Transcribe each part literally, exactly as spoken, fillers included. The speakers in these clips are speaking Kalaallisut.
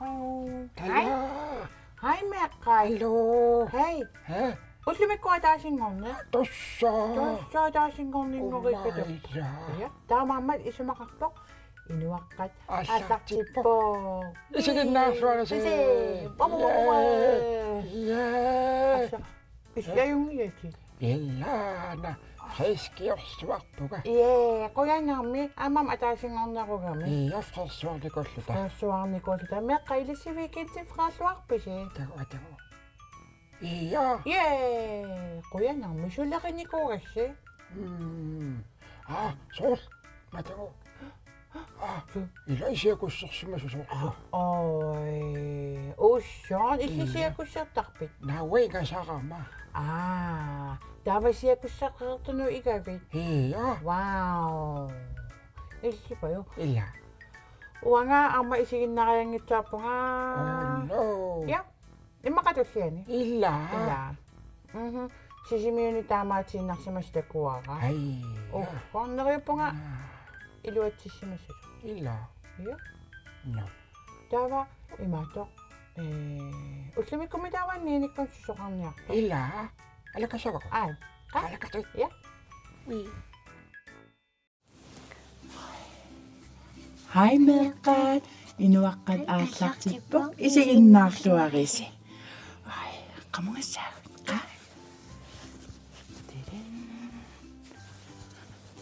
Hallo. Hej. Hej, Meeqqat. Hallo. Hej. Hej. Ullumikkut ataasinngorneq. Tassa. Tassa ataasinngorninngoriikkatta. Umaija. Ja, taamaammat isumaqarpoq inuaqqat aallartippoq. Aallartippoq. Isiginnaarluarisi. Isi. Baba, baba, baba. Ja. Assa. Issiajunngiatit. Ilaana, friskiorsuarpunga. Ee, qujanarmi, aamma ataasinngornerugami. Ia, frisksuarnikuulluta. Frisksuarnikuulluta. Meeqqat, ilissi weekendi frisksuarpisi? Takuuk, takuuk. Ia. Ee, qujanarmi, sulerinikuugassi. Mm. Aa, soorlu. Matagu. Aa, ila isiakussersimasoq soorlu. Oi, ussaan, illit isiakussertarpit? Naua ingasarama. Aa, taava isiakussertartunut igavit? Ia. Wow. Illipajuk. Ila. Uanga aamma isiginnaarianngitsuarpunga. Oh, no. Ja. Immaqa tulliani? Ila. Ila. Mhm. Sisimiuni taamaatiinnarsimasut takuara. Ai. Oh, huarneriuppunga. Aa. Iluatsissimasut. Ila. Ja. No. Taava imaattoq. Ee, ullumikkummi taava anniinikkut susoqarniarpa? Ila. Alakassavakku. Ai. Qa? Alakasik. Ja. Ui. Hej meeqqat, inuaqqat aallartippoq, isiginnaarluarisi. Ai, qamungassaagut, qa? Tin,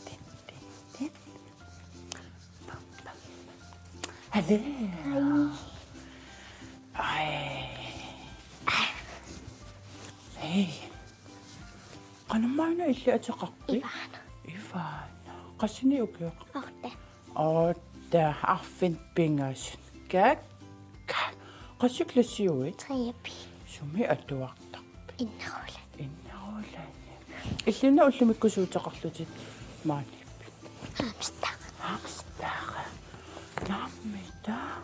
tin, tin. Pam, pam. Hallo. Hej. Ai. Hej. Qanormaanna illit ateqarpit? Ivana. Ivana. Qassinik ukioqarpa? Otte. Otte, arfineq-pingasut. Kak. Qassi klassiuit? Tredje B. Sumi atuartarpit? Innerulani. Innerulani. Illit una ullumikkusuuteqarlutit maaniippit? Hamster. Hamster. Naamik taava?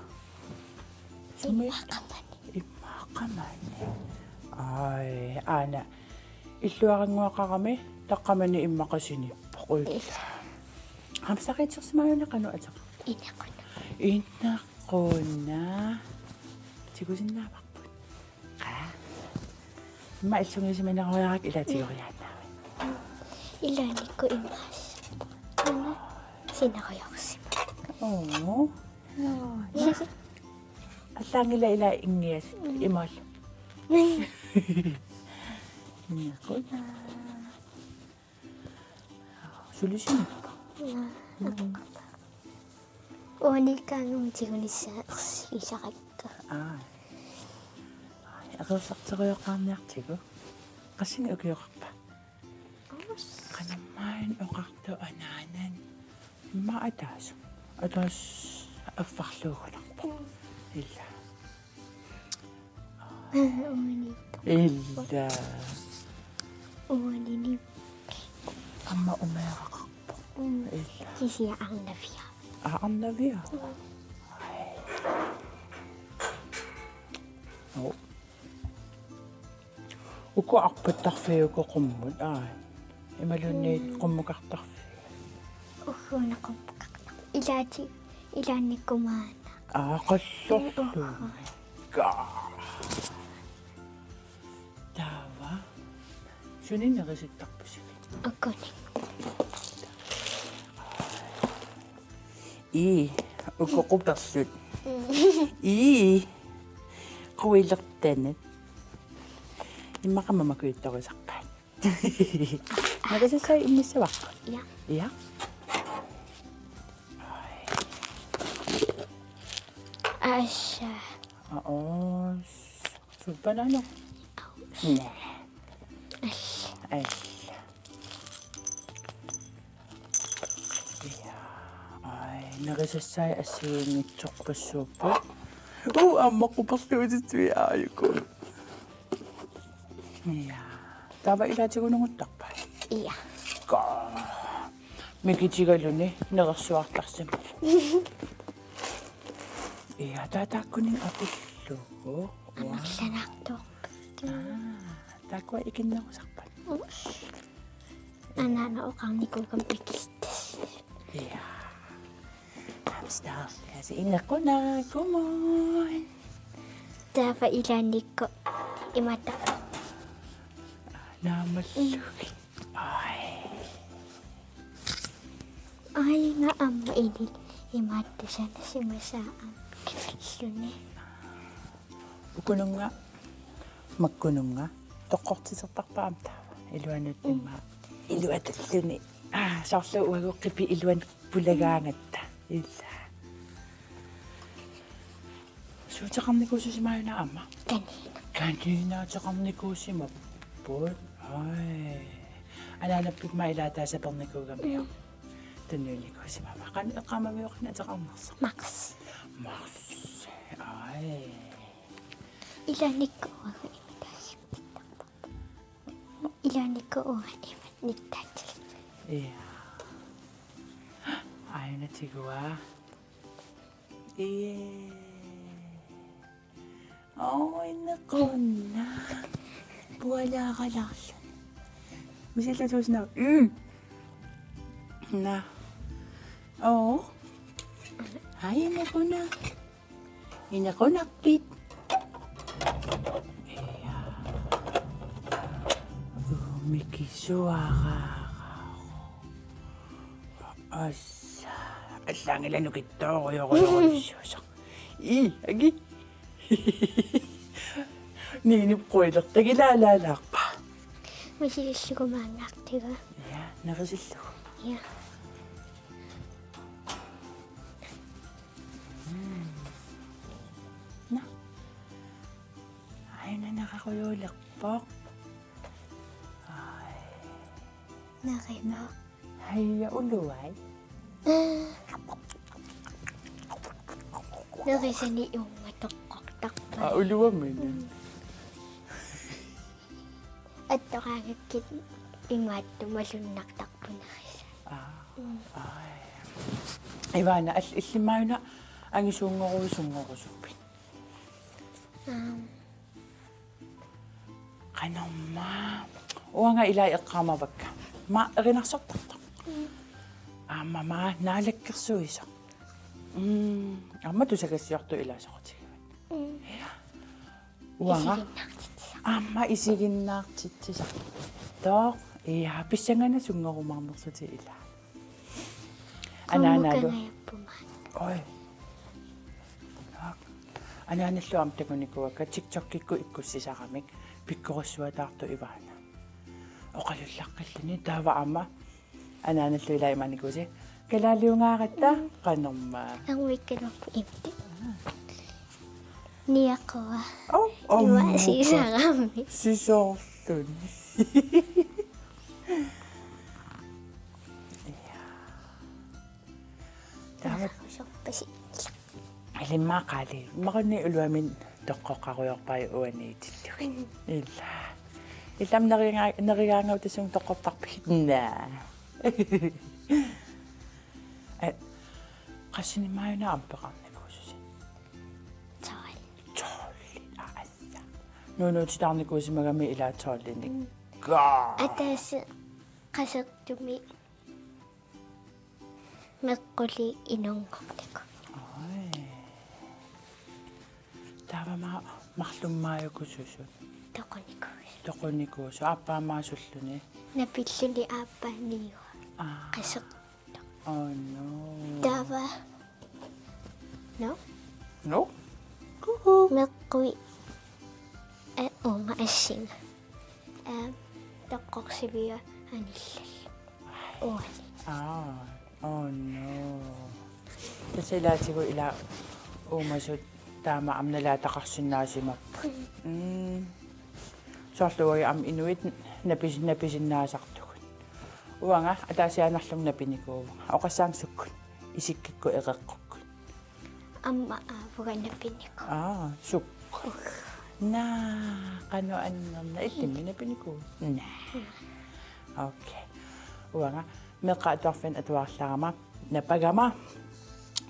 Sumi? Immaqa maani. Immaqa maani. Ai, aana. Illuarannguaqarami taqqamani immaqa sinippoq. Ila. Hamsteriitsersimajunik qanoq ateqarpa? Inequna. Inequna. Tigusinnaavarput. Qa. Immaqa illit sungiusimaneruarakku ilaa tigoriaannaavit? Ilaannikkut imaas. Ima. Sineriorsimavoq. Oo. Allaanngilaq ilaa inngiasut. Mm. Imaal. Mm. Inequna. Sulisinippa? Naa, atuqarpa. Uaniikkaangamik tigunissaa ersigisarakku. Aa. Eqeersarterioqaarniartigu. Qassinik ukioqarpa? Qanormaanna oqartoq anaanan. Immaqa ataaseq. Ataaseq affarluugunarpoq. Mm. Ila. Uani. Ila. Uanini. Aamma umeeraqarpoq. Mm. Ila. Kisianni arnavia. Aa, arnavia? Mm. Oo. Uku arpattarfiit uku qummut, aa. Imaluunniit qummukartarfiit. Uku una qummukartarfiit. Ilaati, ilaannikkut maanna. Aa, qallorlu. Uku. Kaa. Taava. Sunik nerisittarpisiuk? Ukuni. Ii, uku quperlut. Mm. Ii, quilertanut. Immaqa mamakujuttorusarpaat. Nerisassai innissavarput? Ja. Ja. Assa. Aas. Suut bananit? Naa. Alla. Alla. Ja. Ai, nerisassai assigiinngitsorpassuupput. Uu, aamma quperluutitui aajuku. Ja. Taava ilaatigut nunguttarpa? Ja. Kaa. Mikitigaluni nerersuartarsimavoq. Ja, taava taakkuninnga apillugu. Amerlanaartuarput. Aa, taakkua ikinnerusarpat? Anaana oqarnikuugami ikilittas. Ja. Hamster. Kasi inequnaq. Come on. Taava ilaannikkut imatut. Naamallugit. Ai. Ai, nga aamma inil imaattusanasimasaa aamma. Luni. Ukununnga, makkununnga, toqqortitertarpaa aamma taava. Iluanut imma. Iluatilluni. Aa, soorlu uagut qipi iluanut pulagaangatta. Illa. Suuteqarnikuususimaajuna aamma? Kanina. Kaninaateqarnikuusimapput. Ai. Anaanappit aamma ilaat taava sapernikuugamiuk. Mm. Tunniunnikuusimavaa. Qanoq eqqaamavioq qanoq ateqarnersoq? Mars. Mars. Ai. Ilaannikkut uagut imitaasippittarput. Ilaannikkut uagut imatut nittaatillit. Ja. Aajuna tiguaa. Ee. Oo, inequnaq. Pualaaralaarluni. Misillatuusina. Mm. Naa. Oo. Ai, inequnaq. Inequnarpit. Ja. Uumikisuaraaraq. Assa. Allaanngilaq nukittoorujorujorujussuusoq. Ii, agi. Niinip quilertagilaa laalaarpa. Misilissukumaannartiga. Ja, nerisillugu. Ja. Mm. Naa. Aajuna nererujuulerpoq. Ai. Nerimoq. Haja uluai. Nerisani uunga toqqortarpai. Aa, uluamini. Mm. Attoraangakkit imaattumut malunnartarpoq nerisa. Aa. Mm. Ai. Ivana, al-, illimmi aajuna angisuunngoruit sunngorusuppit? Aam. Qanormaa. Uanga ilai eqqaamavakka. Aamma erinarsortartoq. Mm. Aamma aamma naalakkersuisoq. Mm. Aamma tusagassiortut ilai soqutigivat. Mm. Ja. Uanga. Isiginnaartitsisartoq. Aamma isiginnaartitsisartoq. Ja, pissanganaq sunngorumaarnersutit ilaa. Anaanalu. Qaamukangajappumaat. Oi. Anaanallu aamma takunikuuakka TikTokikkut ikkussisaramik pikkorissuataartut Ivana. Oqalullaqqilluni taava aamma anaanallu ilai imaanikuusi. Kalaaliungaaratta. Mm. Qanormaa. Angumikkaluarput imti. Niaqua. Oh, oh, ima sisarami. Sisoorluni. Ja. Taava. Sorpasi. Ilimmaaqaali. Marunni uluamik toqqoqqarujoorpai uaniitillugit. Mm. Illa. Ilami neriga-, nerigaangautassunga toqqortarpigit. Naa. Aa, qassinik maajuna aamma peqarnikuususi? Tolv. Tolv. Aa, assa. Nuunuutitaarnikuusimagami ilaa tolvinik. Mm. Gaa. Ataaseq Qasertumi meqquli inunngortigu. Ai. Taava aamma marlummaajuku susut? Toqunikuusut. Toqunikuusut. Aappaa aamma sulluni? Napilluni aappaa niua. Aa. Qasertoq. Oh no. Taava. No? No? Kuhu. Meqqui. Aa, uunga assinga. Aa, toqqorsivia anillallu. Uani. Aa, oh no. Tassa ilaatigut ilaa uumasut taama aamma nalaataqarsinnaasimapput. Mm. Mm. Soorlu uagut aamma inuit napis-, napisinnaasartugut. Uanga ataasiaannarlunga napinikuuvunga. Oqassaanga sukkut? Isikkikkut eqeqqukkut. Aamma aavunga napinikuuvoq. Aa, sukkut? Naa, qanoq annerna, illimmi napinikuuvoq? Naa. Okay. Uanga meeqqat atuarfianni atuarlarama napagama,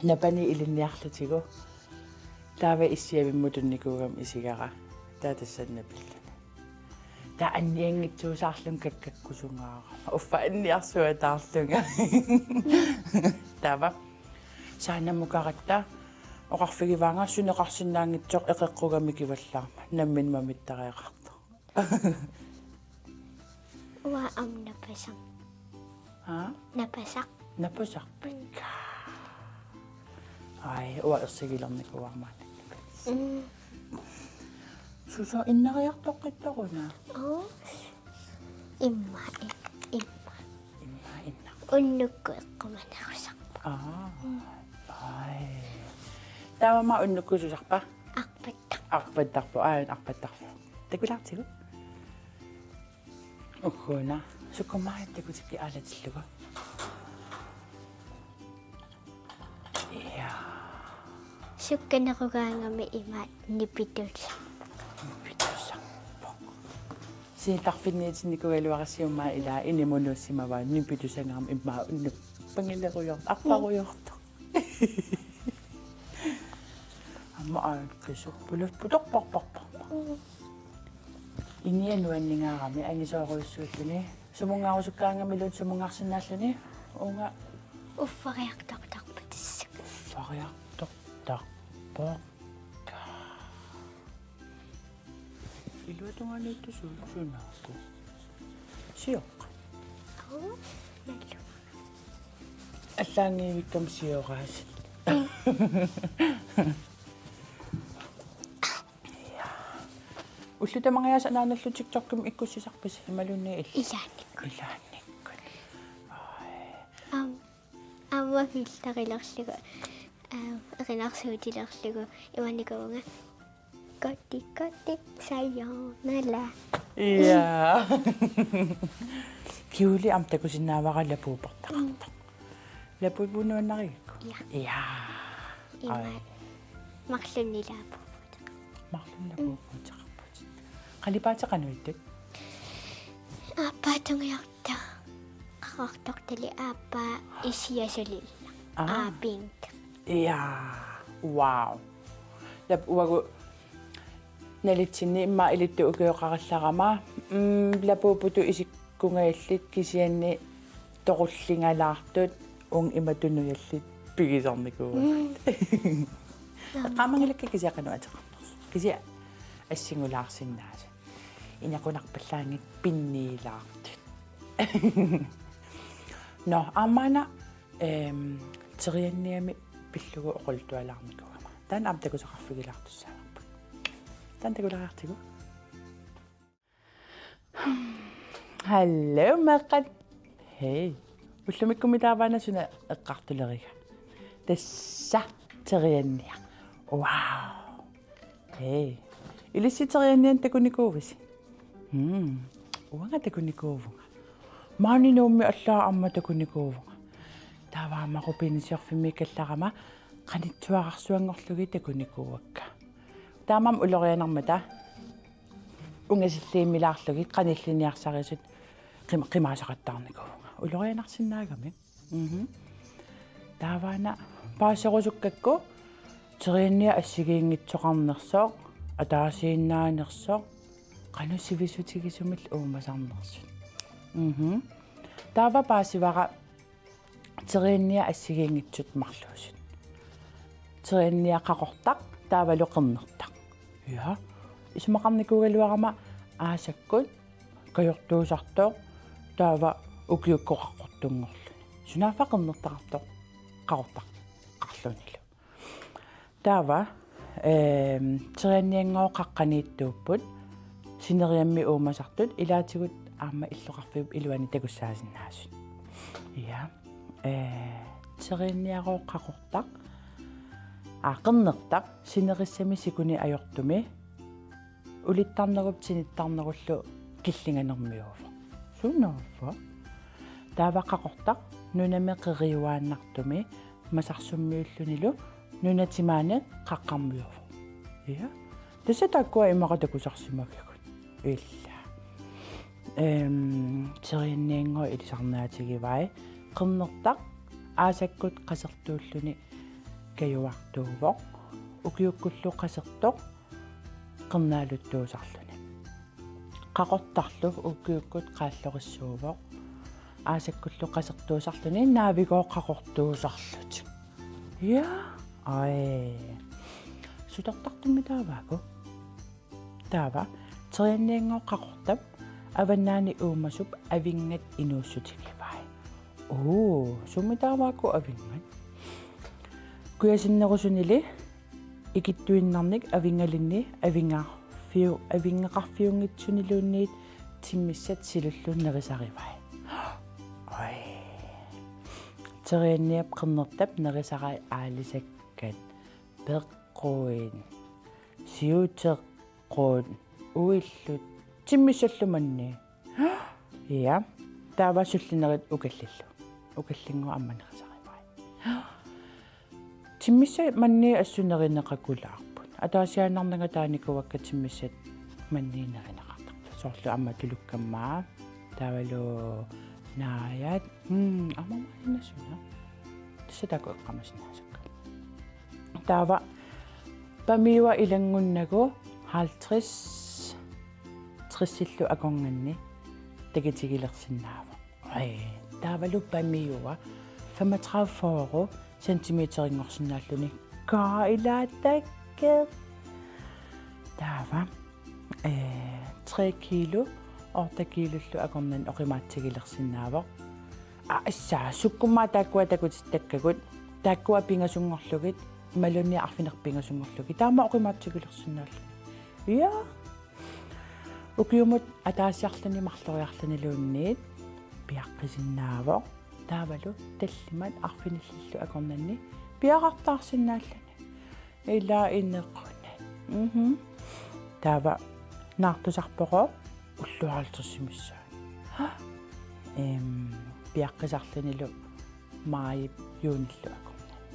napani ilinniarlutigu. Taava issiavimmut tunnikuugama isigara. Taava tassani napilluni. Taava annianngitsuusaarlunga kakkakkusungaarama. Uffa anniarsuataarlunga. Taava. Saanamukaratta Oqarfigivaanga suneqarsinnaanngitsoq eqeqqugami kivallaarmat nammineq mamittariaqartoq. Uanga aamma napasaq. Haa? Napasaq. Napasarpit? Ai, uanga ersigilernikuuara maannakkut. Mm. Susoq innariartoqqittoruna? Oo. Immaqa, im-, immaqa. Immaqa innaq. Unnukkut eqqumanerusarpoq. Aa. Mm. Ai. Taava unnukkut susarpa? Arpattarpoq. Arpattarpoq. Ai, arpattarpoq. Takulaartigu? Ugguuna. Sukumaajat takutikkit aalatillugu. Ja. Sukkanerugaangami ima nipitusarpoq. Nipitusarpoq. Siittarfinniitinnikuugaluarassi immaqa ilaa inimut nuussimavaa nipitusangami immaqa unnuk pangilerujoortoq, arparujoortoq. Aamma aajukkisu. Pulus putorparparpar. Mm. Inia nuanningaarami angisoorujussuulluni. Sumungaarusukkaangamilu sumungaarsinnaalluni. Uunga. Uffariartortarpoq tassa. Uffariartortarpoq. Iluatungaaniittoq su-, sunaappoq. Sioq. Oo, nallu. Allaanngivikkami sioraasi. Ja. Ullut tamangajaasa anaanallu TikTokimi ikkussisarpisi imaluunniit il-? Ilaannikkut. Ilaannikkut. Ai. Aam-, aamma filterilerlugu, aam, erinarsuutilerlugu imanikuuvunga. Kotti, kotti, sayonara. Ja. Kjole aamma takusinnaavara Labuuportaqartoq. Mm. Labuup nuannarigakku? Ja. Ja. Ima. Ai. Marlunnik Labuuportaqarpoq. Marlunnik Labuuportaqarpoq. Qalipaatit qanoq ittut? Aappaa tungujortoq. Qaqortoq tali aappaa isiasulilla. Aa. Aa, pink. Ja. Wow. Lap-, uagut nalitsinni immaqa ilittut ukioqarallarama, mm, Labuuputut isikkungajallit kisianni toqullingalaartut uunga imatut nujallit pigisarnikuuagut. Mm. Eqqaamanngilakka kisianni qanoq ateqarnersoq. Kisianni assingulaarsinnaasut. Inequnarpallaanngitsut pinniilaartut. Nå, aamma una, ehm, terianniami pillugu oqaluttualaarnikuugama. Taanna aamma takusaqarfigilaartussaavarput. Taanna takulaariartigu. Hallo, meeqqat. Hej. Ullumikkummi taava una suna eqqartuleriga? Tassa terianniaq. Wow. Hej. Ilissi teriannianik takunikuuvisi? Hmm. Uanga takunikuuvunga. Maani Nuummi allaat aamma takunikuuvunga. Taava aamma rubinisiorfimmiikkallarama qanittuararsuanngorlugit takunikuuakka. Taamaammat ulorianarmata ungasilliimmilaarlugit qanilliniarsarisut qim-, qimaasaqattaarnikuuvunga. Ulorianarsinnaagamik. Mhm. Taava una paaserusukkakku terianniaq assigiinngitsoqarnersoq, ataasiinnaanersoq, qanoq sivisutigisumillu uumasarnersut. Mhm. Taava paasivara terianniaq assigiinngitsut marluusut. Terianniaq qaqortaq, taavalu qernertaq. Ja. Isumaqarnikuugaluarama aasakkut kajortuusartoq, taava ukiukkut qaqortunngorluni. Sunaaffa qernertaqartoq qaqortaqarlunilu. Taava, ehm, teriannianngooq qaqqaniittuupput, sineriammi uumasartut, ilaatigut aamma illoqarfiup iluani takussaasinnaasut. Ja. Eh, terianniarooq qaqortaq, aa, qernertaq, sinerissami sikunik ajortumi, ulittarnerup tinittarnerullu killinganermiuuvoq. Sunaaffa? Taava qaqortaq nunami qeriuaannartumi masarsummiullunilu nunatip maani qaqqarmiuuvoq. Ja. Tassa taakkua immaqa takusarsimagigut. Ila. Ehm, teriannianngooq ilisarnaatigivai. Qernertaq aasakkut qasertuulluni kajuartuuvoq. Ukiukkullu qasertoq qernaaluttuusarluni. Qaqortarlu ukiukkut qaallorissuuvoq. Aasakkullu qasertuusarluni naavigooq qaqortuusarlutik. Ja, Ai. Sutortartummi taavaaku. Taava teriannianngooq qaqortap avannaani uumasup avinngat inuussutigivai. Uu, sumi taavaaku avinngat? Kujasinnerusunili ikittuinnarnik avinngalinni avinngarfiu-, avinngeqarfiunngitsuniluunniit timmissat silulluunniit nerisarivai. Oi. Terianniap qernertap nerisarai aalisakkat. Peqquit. Siuteqqut. Uillut. Timmissallu mannii. Ja. Taava sullinerit ukallillu. Ukallinngooq aamma nerisarivai. Timmissat mannii assut nerineqakulaarput. Ataasiaannarnanga taanikuuakka timmissat mannii nerineqartartut. Soorlu aamma tulukkammaa. Taavalu naajat. Mm, aamma maanna suna. Tassa taakku eqqaamasinnaasakka. Taava pamiua ilanngunnagu halvtreds tressillu akornanni takitigilersinnaavoq. Ai, taavalu pamiua femogtredive fyrre centimeterinngorsinnaalluni. Kaa ilaa takkeq. Taava, eh, tre kilo, otte kilollu akornanni oqimaatsigilersinnaavoq. Aa, assa, sukkummaa taakkua takutittakkagut, taakkua pingasunngorlugit, imaluunniit arfineq-pingasunngorlugit. Taama oqimaatsigilersinnaalluni. Ja. Ukiumut ataasiarluni marloriarluniluunniit piaqqisinnaavoq. Taavalu tallimat arfinillillu akornanni piaqartaarsinnaalluni. Ilaa inequnat. Mhm. Taava naartusarpoq ullut halvtredsimissaat. Em, piaqqisarlunilu maajip juunillu akornanni.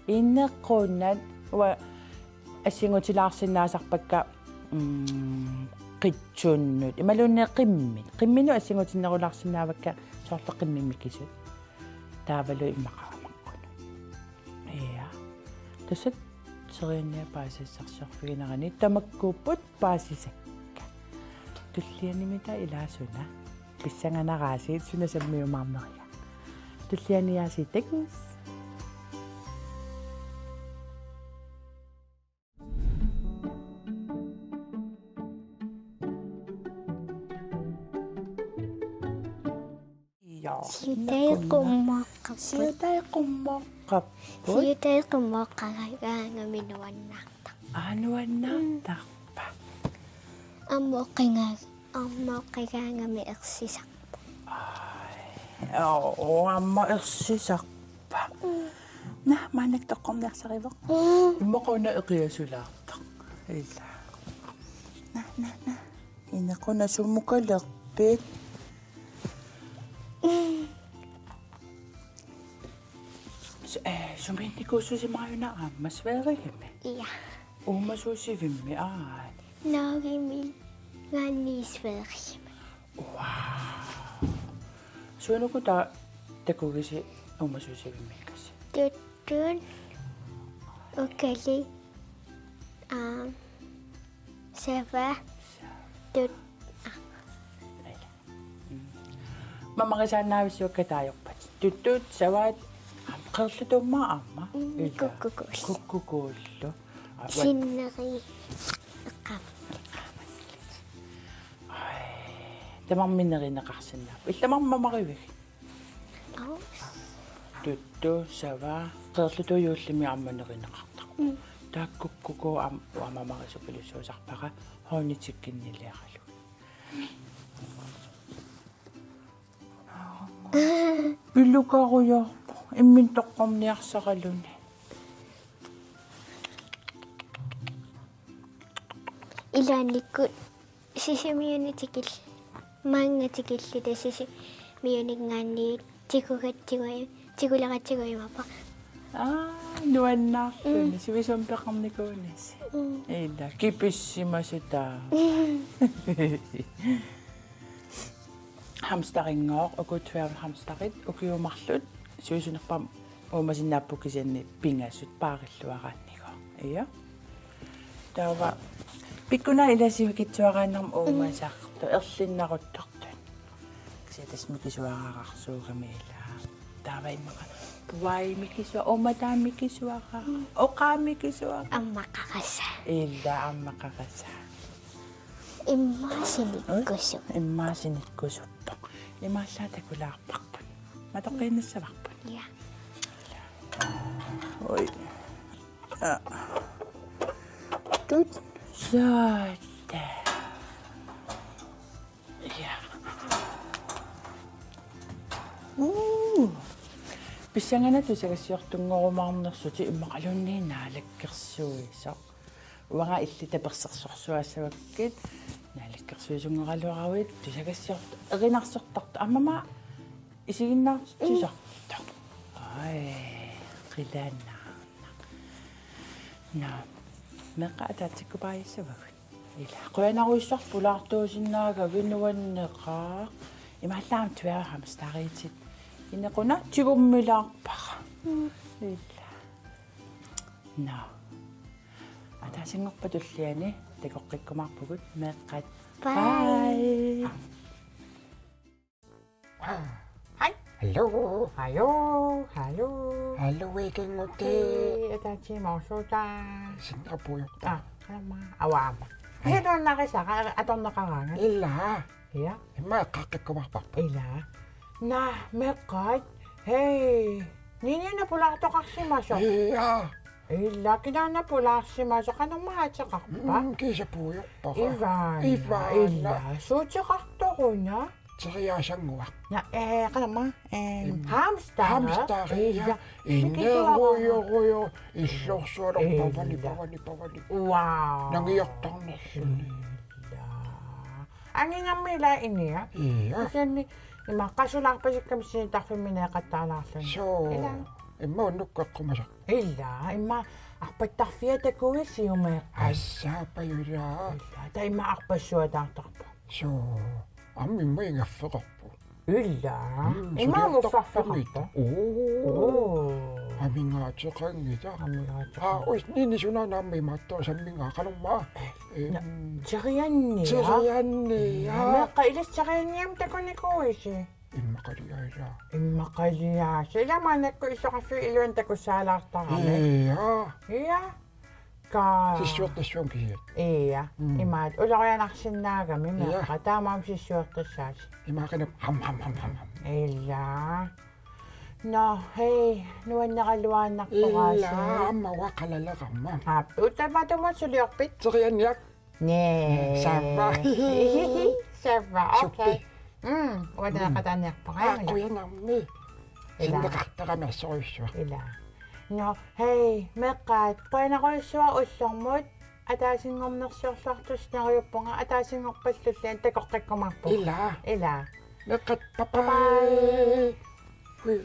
Inequnat uanga assingutilaarsinnaasarpakka, mm, qitsunnut. Imaluunniit qimmit. Qimminut assingutinnerulaarsinnaavakka soorlu qimmit mikisut. Taavalu immaqa amaqqunut. Ja. Tassa terianniat paasisassarsiorfigineranni tamakkuupput paasisakka. Tullianimita ilaa suna. Pissanganaraasiit suna sammiumaarneriga. Tullianiaasiit takuss. Ja. Siutai qummooqqapput. Siutai qummooqqapput. Siutai qummooqqagaangami nuannaartarput. Aa, nuannaartarpa. Aamma oqigaa-, aamma oqigaangami ersisarput. Ai, oo, aamma ersisarpa. Mm. Naa, maannakkut toqqorniarsarivoq. Mm. Immaqa una eqiasulaartoq. Ilaa. Naa, naa, naa. Inequnaq sumukalerpit? S-, eh, sumiinnikuussusimavit una aamma Sverigemi? Ja. Uumasuusivimmi, aa. Norgeminngaanniit Sverigemi. Wow. Suunuku taava takugisi uumasuusivimmiikkasi? Tuttut, ukali, aam, sava, tut-, aa. Mamarisaannaavissuakka taajorpat. Tuttut, savaat, aam, qeerlutuummaa aamma. Mm, ila. Kukkukuul. Kukkukuullu. Aa, uat- Sinneri. Eqqaam. Ai, tamarmik nerineqarsinnaapput. Illit tamarmik mamarivigit? Aa. Tuttut, sava, qeerlutuut juullimi aamma nerineqartarput. Mm. Taakku kukkukuut aam-, uanga mamarisupilussuusarpara, Hornitsikkinniliaralugu. Pilukarujoorpoq, imminut toqqorniarsaraluni. Ilaannikkut Sisimiuni tikil-, maanga tikilluta Sisimiuninngaanniit tigugatsigu-, tiguleqatsigu imappoq. Aa, nuannaarluni. Mm. Sivisuumik peqarnikuunasi. Mm. Ila, kipissimasut taava. Hamsterinngooq, uku dværghamsterit, ukiut marluk, sivisunerpaamik uumasinnaapput kisianni pingasut paarilluaraannigooq. Ja. Taava pikkunaa ila sivikitsuaraannarmik uumasartut, erlinnaruttortut. Kisianni tassa mikisuararsuugami ila. Taava immaqa Puai mikisuara, uummataa mikisuara, oqaa mikisuara. Ammaqarasa. Ila ammaqarasa. Immaqa sinikkusup. Immaqa sinikkusuppoq. Imaallaat takulaarparput. Matoqqiinnassavarput. Ja. Oj. Ja. Tut. Sådan. Ja. Uh. Pissanganaq tusagassiortunngorumaarnersutit immaqaluunniit naalakkersuisoq. Uanga illit tapersersorsuassavakkit naalakkersuisunngoraluaruit tusagassiortoq erinarsortartoq aamma isiginnaartitsisartoq. Ai, qilaannaarnaq. Nå, meeqqat ataatsikkut paasissavagut. Ila, qujanarujussuaq pulaartuusinnaagavit nuanneqaaq. Imaallaat aamma dværghamsteritit. Inequnaq tigummilaarpara. Mm. Ila. Nå. Ataasinngorpat tulliani takoqqikkumaarpugut meeqqat. Bye. Bye. Hej. Hallo. Hallo. Hallo. Hallo, weekend uti. Hej, ataatsimoorsuutaa. Sinnerpuujorta. Aa, qanormaa. Avaama. Hej. Hej, nuannarisara, atorneqaraangat. Ila. Ja. Immaqa eqqaqqikkumaarparput. Ila. Naa, meeqqat. Hej. Niniana pulaartoqarsimasoq. Ja. Ila, kinaana pulaarsimasoq, qanormaa ateqarpa? Mm, kiisa puujorpara. Ivaana. Ivaana. Ila, suuteqartoruna? Teriaasannguaq. Naa, ee, qanormaa, ee, em, hamster. Hamster, ja. Ila. Inerujorujo, illorsualerpavani, ila, pavani, pavani. Wow. Nangiartarnerluni. Ila. Angingammik ila inia. Ja. Kisianni ima qasulaarpasikkami sinitarfimmi neeqattaalaarluni. Suu. Ila. Immaqa unnukkut eqqumasarpoq. Ila, immaqa arpattarfia takuisiuk meeqqat. Assaapajula. Ila, taava immaqa arpassuataartarpoq. Suu. Aamma immaqa ingaffeqarpoq. Ila. Mm, immaqa suliartarfimmi uffarfeqarpoq. Oo. Oo. Amigaateqanngitsoq. Amigaateqanngitsoq. Aa, uis, Nini, sunaana aamma imaattoq sammingaa, qanormaa? Em, na-, teriannia. Teriannia. Meeqqat ilissi terianniamik takunikuuisi? Immaqaliaasa. Immaqaliaasa. Ila maannakkut illoqarfiup iluani takussaalaartarami. Ja. Ja. Kaa. Sissuertassuunga kisianni. Ja. Mm. Imaat ulorianarsinnaagami, ja, meeqqat. Taamaammat sissuertassaasi. Imaaqinap ham, ham, ham, ham, ham. Ila. Nå, hej, nuanneraluaannarpoq. Ila, aasiit. Aamma uanga qalaleqarama. Aap, uttamatuma suliorpit? Terianniaq. Naa. Saava. Saava, okay. Suppi. Mm, uanga, mm, qataniarpara. Aa, qujanarmi. Ila. Sinneqartarami assorujussuaq. Ila. Nå, hej, meeqqat, qujanarujussuaq ullormut. Ataasinngornersiorluartussaq neriuppunga, ataasinngorpat tulliani takoqqikkumaarpugut. Ila. Ila. Meeqqat, bye bye. Bye bye. Hui.